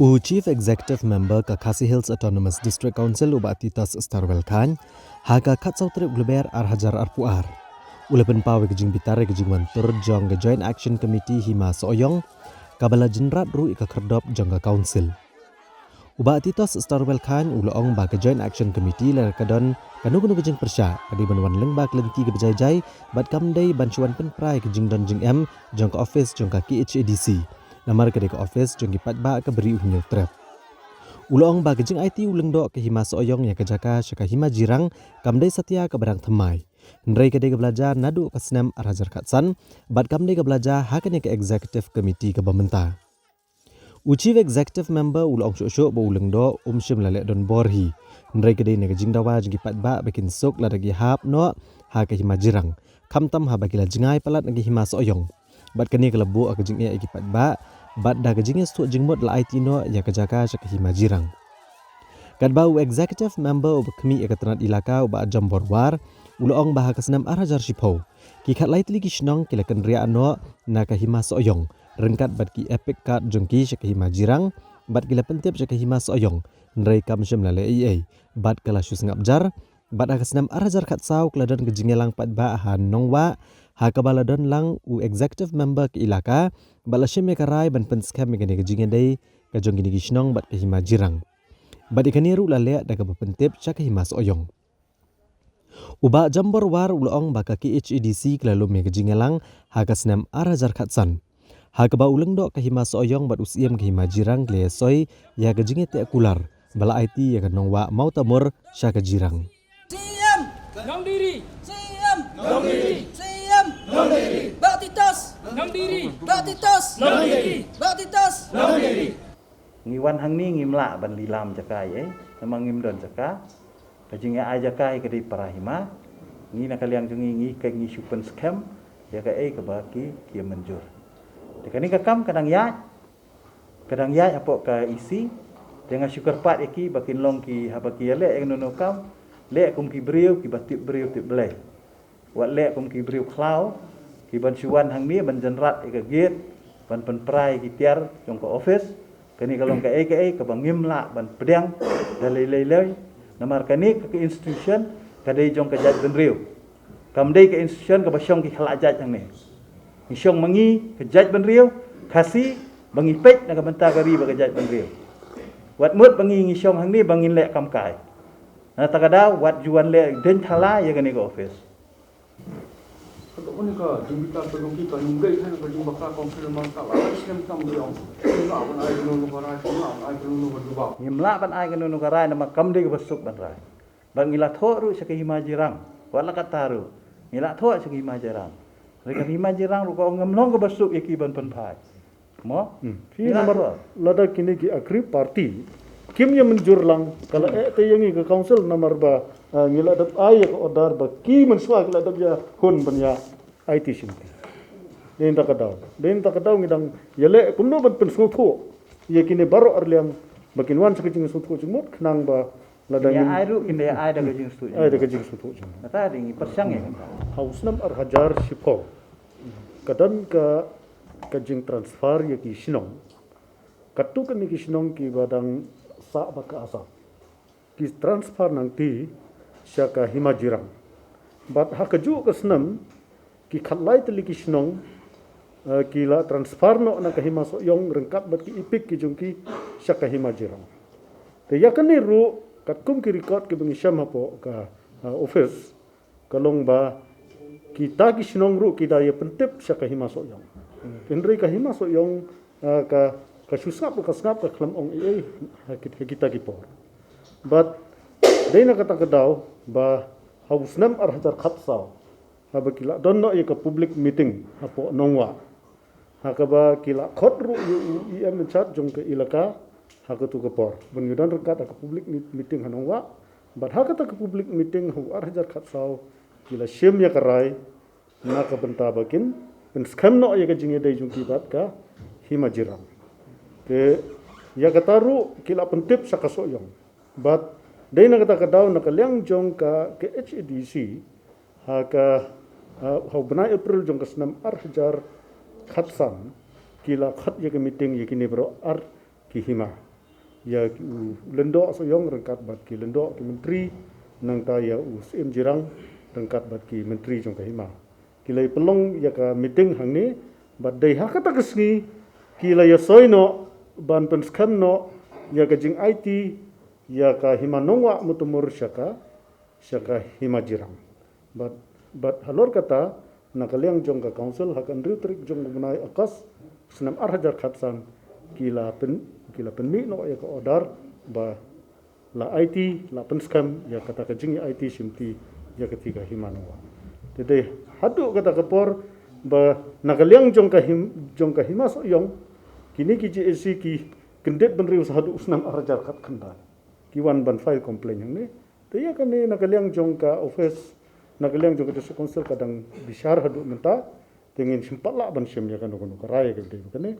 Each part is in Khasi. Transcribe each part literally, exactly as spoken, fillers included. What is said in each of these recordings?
U Chief Executive Member ka Khasi Hills Autonomous District Council u Bah Titos Starwell Chyne, ha ka khatsaw tarik Lber ar hajar arphew ar, u la pynpaw ïa ka jingbitar ïa ka jingwan tur jong ka Joint Action Committee Hima Sohiong, kaba la jynrat ruh ïa ka khyrdop jong ka Council. U Bah Titos Starwell Chyne u la ong ba ka Joint Action Committee lada ka don kano kano ka jingpyrshah, ka dei ban wan lyngba ka lynti kaba jai jai, bad kam dei ban shu wan pynpra ïa ka jingdon jingem jong ka office jong ka K H A D C. Namar ka dei ka office jong ki paidbah kaba ri u Hynñiewtrep. U la ong ba ka jingaiti u lyngdoh ka Hima Sohiong ïa ka jaka sha ka Hima Jirang kam dei satia kaba dang thymmai, hynrei ka dei kaba la jia naduh ka snem ar hajar khatsan, bad kam dei kaba la jia ha kane ka Executive Committee kaba mynta. U Chief Executive Member u la ong shuh shuh ba u lyngdoh um shym la leh donbor hi, hynrei ka dei na ka jingdawa jong ki paidbah ba kin suk lada ki hap noh ha ka Hima Jirang, khamtam haba ki la jngai palat na ka Hima Sohiong. Bad kane ka la buh ha ka jingeh ïa ki paidbah, bad da ka jingïasngewthuh jingmut la aiti noh ïa ka jaka sha ka Hima Jirang. Katba u Executive Member uba khmih ïa ka tnat ilaka u Bah Jambor War, u la ong ba ha ka snem ar hajar shiphew, ki khatlai tylli ki shnong ki la kynriah noh na ka Hima Sohiong, ryngkat bad ki EPIC card jong ki sha ka Hima Jirang, bad ki la pyntip sha ka Hima Sohiong, hynrei kam shym la leh ei ei, bad ka la shu sngap jar, bad ha ka snem ar hajar khatsaw ka la don ka jingïalang paidbah ha Nongwah, ha kaba la don lang u Executive Member ka ilaka, bad la shim ïa ka rai ban pynskhem ïa kane ka jingïadei ka jong kine ki shnong bad ka Hima Jirang. Bad ïa kane ruh la leh da kaba pyntip sha ka Hima Sohiong. U Bah Jambor War u la ong ba ka K H A D C ka la lum ïa ka jingïalang ha ka snem ar hajar khatsan, ha kaba u lyngdoh ka Hima Sohiong bad u Syiem ka Hima Jirang ki la ïasoi ïa ka jingïateh kular ba la aiti ïa ka Nongwah Mawtamur sha ka Jirang. Syiem! Nongdiri! Syiem! Nongdiri! Syiem! Nongdiri! Bah Titos! Nongdiri! Bah Titos! Nongdiri! Bah Titos! Nongdiri! Ngi wan hangne ngim lah ban lilam jaka ei ei, namar ngim don jaka. Ka jingïa ai jaka hi ka dei para hima. Ngi na ka liang jong ngi, ngi ka ngi shu pynskhem ïa kaei kaba ki, ki ïa mynjur. Te kane ka kam ka dang ïaid, ka dang ïaid hapoh ka E C. Te nga shu kyrpad ïa ki ba kin long ki, haba ki ïaleh ïa kano kano kam, leh kum ki briew kiba tip briew tip Blei. Wat leh kum ki briew khlaw, ki ban shu wan hangne ban jynrat ïa ka gate, ban pynpra ïa ki tiar jong ka office. Kane ka long kaei kaei kaba ngim lah ban pdiang da lei lei lei. Namar kane ka, ka institution ka dei jong ka jaitbynriew. Kam dei ka institution kaba shong ki khlad jait hangne. Ngi shong ma ngi ka jaitbynriew Khasi, ba ngi peit na ka bynta ka ri bad ka jaitbynriew. Wat mut ba ngi ngi shong hangne ba ngin leh kam kai. Na kata ka daw wat ju wan leh dien thala ïa kane ka office. Kato kane ka jingbitar ka jong ki ka nunggei ha ka jingbakla council man ka la snem tam biang. Ngim lah ban ai kano kano ka rai, ngim lah ban ai kano kano ka jubab. Ngim lah ban ai kano kano ka rai namar kam dei kaba suk ban rai. Bad ngi la thoh ruh sha ka Hima Jirang. Wat la katta ruh, ngi la thoh sha ka Hima Jirang. Hynrei ka Hima Jirang ruh ka ong ngam long kaba suk ïa ki ban pynphai. Mo? Hmm. Phi, ngi la namar thoh. Lada kine ki aggrieved party kim ïa mynjur lang, ka la eh te ïa ngi ka council namar ba, ah, ngi la dep ai ïa ka order ba ki mynshuwa ki la dep ïa hun ban ïa aiti shimti. Dei na kata ka daw, dei na kata ka daw ngi dang ïaleh kumno ban pynsngewthuh ïa kine baroh arliang ba kin wan sha ka jingsngewthuh jingmut khnang ba lada ngin ai ruh kin da ai da ka jingsngewthuh jingmut. Ai da ka jingsngewthuh jingmut. Kata dei ngi pyrshang ïa kata. Ha u snem ar hajar shiphew ka don ka, ka jingtransfer ïa ki shnong. Katto katne ki shnong kiba dang sah bad ka Assam, ki transfer nangta sha ka Hima Jirang. Bad ha kajuh ka snem ki khatlai tylli ki shnong, eh, ki la transfer noh na ka Hima Sohiong ryngkat bad ki EPIC ki jong ki sha ka Hima Jirang. Te ïa kane ruh katkum ki record kiba ngi shem hapoh ka, eh, office, ka long ba kita ki shnong ruh ki da ïa pyntip sha ka Hima Sohiong. Hmm. Hynrei ka Hima Sohiong, ah, ka, ka shu sngap, ka sngap, ka khlem ong ei ei ha ki, ha kita ki por. Bad dei na kata ka daw ba ha u snem ar hajar khatsaw, haba ki la don noh ïa ka public meeting hapoh Nongwah, ha kaba ki la khot ruh ïa u E M in charge jong ka ilaka ha katu ka por ban ïa don ryngkat ha ka public meet-, meeting ha Nongwah. Bad ha kata ka public meeting ha u ar hajar khatsaw ki la shim ïa ka rai na ka bynta ba kin pynskhem noh ïa ka jingïadei jong ki bad ka Hima Jirang. Te ïa kata ruh ki la pyntip sha ka Sohiong. Bad dei na kata ka daw na ka liang jong ka K H A D C, ha ka, ha, ha u bnai April jong ka snem ar hajar khatsan, ki la khot ïa ka meeting ïa kine baroh ar ki hima. ïa u Lyngdoh Sohiong ryngkat bad ki Lyngdoh ki Myntri, nangta ïa u Syiem Jirang ryngkat bad ki Myntri jong ka Hima. Ki la pynlong ïa ka meeting hangne, bad dei ha kata ka sngi ki la ïa soi noh ban pynskhem noh ïa ka jingaiti ïa ka Hima Nongwah Mawtamur sha ka sha ka Hima Jirang. Bad bad halor kata, na ka liang jong ka council, ha ka hynriew tarik jong u bnai August snem ar hajar khatsan, ki la pyn ki la pynmih noh ïa ka order ba la aiti, la pynskhem ïa kata ka jingïa aiti shimti ïa kata ka Hima Nongwah. Te dei haduh kata ka por ba na ka liang jong ka Him jong ka Hima Sohiong, kine ki G S C ki kyndit bynriew sa haduh u snem ar hajar khatkhyndai ki wan ban file complaint hangne. Te ïa kane na ka liang jong ka office, na ka liang jong ka District Council ka dang bishar haduh mynta. Te ngin shim pat lah ban shim ïa kano kano ka rai ïa ka dei kane.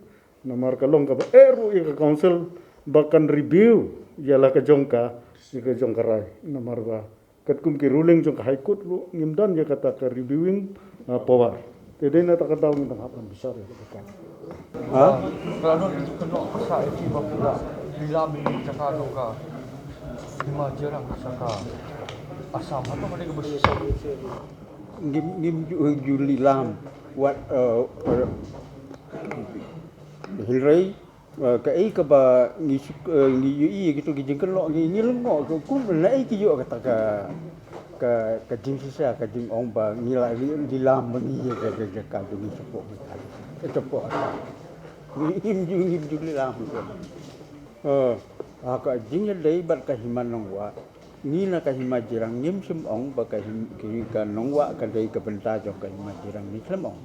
Namar ka long kaba eh ruh ïa ka council ba kan review ïa la ka jong ka, ïa ka jong ka rai. Namar ba katkum ki ruling jong ka High Court ruh ngim don ïa kata ka reviewing, uh, power. Te dei na kata ka daw ngin dang hap ban bishar ïa kata. Ha? Ka la don ki kynnoh ka sa ïa ki ba ki la lilam ïa ki jaka jong ka Hima Jirang sha ka Assam. Hato ka dei kaba shisha? Ngim, ngim ju, ju lilam wat, eh, eh, hynrei, eh, kaei kaba ngi suk, eh, ngi ïohi ïa kito ki jingkynnoh, ngi, ngi lyngngoh kum naei ki ïoh kata ka, ka, ka jingshisha, ka jingong ba ngi la li, lilam ba ngi ïa ka, ka, ka, ka jong ngi shapoh ka, ka shapoh ka. Ngim ju, ngim ju lilam. Eh, ha ka jingïadei bad ka Hima Nongwah, ngi na ka Hima Jirang ngim shym ong ba ka Him, ki, ka Nongwah ka dei ka bynta jong ka Hima Jirang, ngi khlem ong.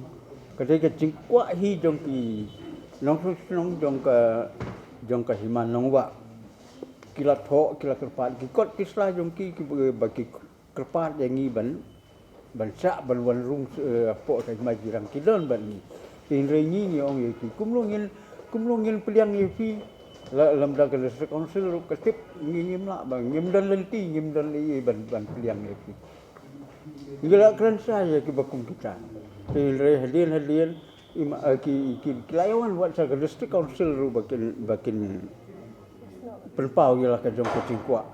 Ka dei ka jingkwah hi jong ki nongshong shnong jong ka, jong ka Hima Nongwah. Ki la thoh, ki la kyrpad, ki kot ki sla jong ki, ki ba, ba ki kyrpad ïa ngi ban, ban shah, ban wan rung, eh, hapoh ka Hima Jirang, ki don bad ngi. Te hynrei ngi, ngi ong ïa ki, kumno ngin, kumno ngin pdiang ïa phi, la, lymda ka District Council ruh ka tip, ngi ngim lah ba, ngim don lynti, ngim don ei ei ban, ban pdiang ïa phi. Ngi la kren shai ïa kiba kum kita. Te hynrei hadien hadien, i ma, eh, ki, ki, ki la ïa wan wat sha ka District Council ruh ba kin, ba kin pynpaw ïa la ka jong ka jingkwah.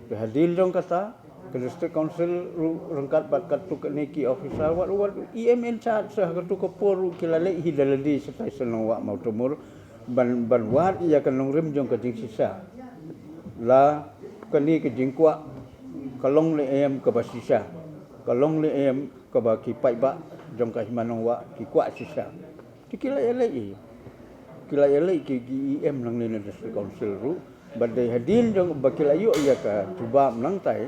Te hadien jong kata, ka District Council ruh ryngkat bad katto katne ki officer, wat, wat, E M in charge, ha katto ka por ruh ki la leit hi da lade shatai sha Nongwah Mawtamur, ban, ban wad ïa ka nongrim jong ka jingshisha. La kane ka jingkwah ka long ne em kaba shisha, ka long ne em kaba ki paidbah jong ka Hima Nongwah ki kwah shisha. Te ki la ïa leit, ki la ïa leit ki, ki E M nangne na District Council ruh. Bad dei hadien jong ba ki la ïoh ïa ka jubab nangtai,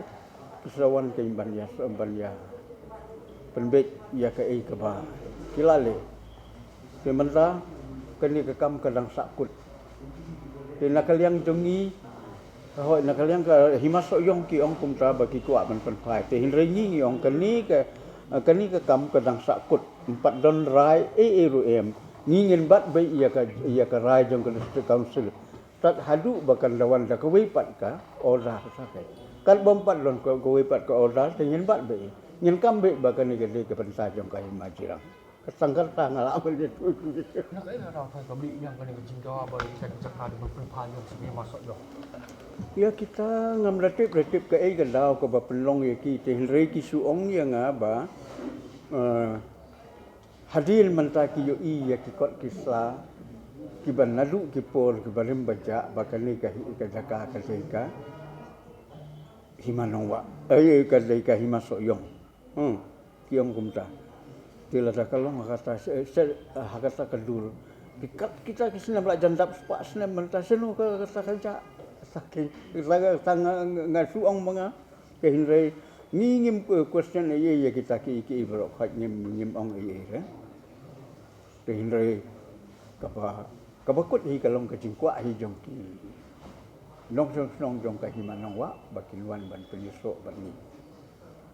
ki sa wan kein ban ïa, ban ïa pynbeit ïa kaei kaba ki la leh. Te mynta kane ka kam ka dang sahkut. Te na ka liang jong ngi, hooid, na ka liang ka Hima Sohiong ki ong kumta ba ki kwah ban pynphai. Te hynrei ngi, ngi ong kane ka, kane ka kam ka dang sahkut. Ym pat don rai ei ei ruh em. Ngi ngin bat beit ïa ka, ïa ka rai jong ka District Council. Tad haduh ba kan da wan da kawei pat ka order, sa kaei. Kat bym pat don ka, kawei pat ka order, te ngin bat beit. Ngin kam beit ba kane ka dei ka bynta jong ka Hima Jirang. Ka tang kata nga lah ban ïathuh. Na kaei ka daw ka bih biang kane ka jingdawa ba ka jaka ka ban pynphai ïa ka Hima Sohiong? Ïa kita ngam da tip, da tip kaei ka daw kaba pynlong ïa ki, te hynrei ki shu ong ïa nga ba, eh, hadien mynta ki ïohi ïa ki kot ki sla kiba naduh ki por kiba rim ba jah ba kane ka hi, ka jaka ka dei ka Hima Nongwah, eh, ka dei ka Hima Sohiong. Hmm. Ki ong kumta. Te lada ka long ha kata, se, se, ha kata ka dur. Ki kat kita ki snem la jan dap spah snem mynta, shano ka, kata ka jah. Kata ki, kata, kata nga, nga, nga shu ong ma nga. Te hynrei ngi ngim, eh, question ei ei ïa kita ki, ki baroh khoit, ngim, ngim ong ei ei re. Te hynrei kaba, kaba kut hi ka long ka jingkwah hi jong ki nongshong shnong jong ka Hima Nongwah ba kin wan ban pynïasoh bad ngi.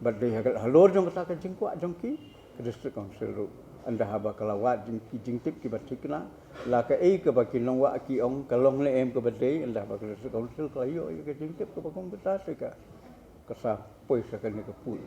Bad dei ha, halor jong kata ka jingkwah jong ki, ka District Council ruh, ynda haba ka la wad jing, ki jingtip kiba thikna, la kaei kaba ki nongwah ki ong ka long ne em kaba dei, ynda haba ka District Council ka la ïoh ïa ka jingtip kaba kum kata, te ka, ka sa poi sha kane ka pud.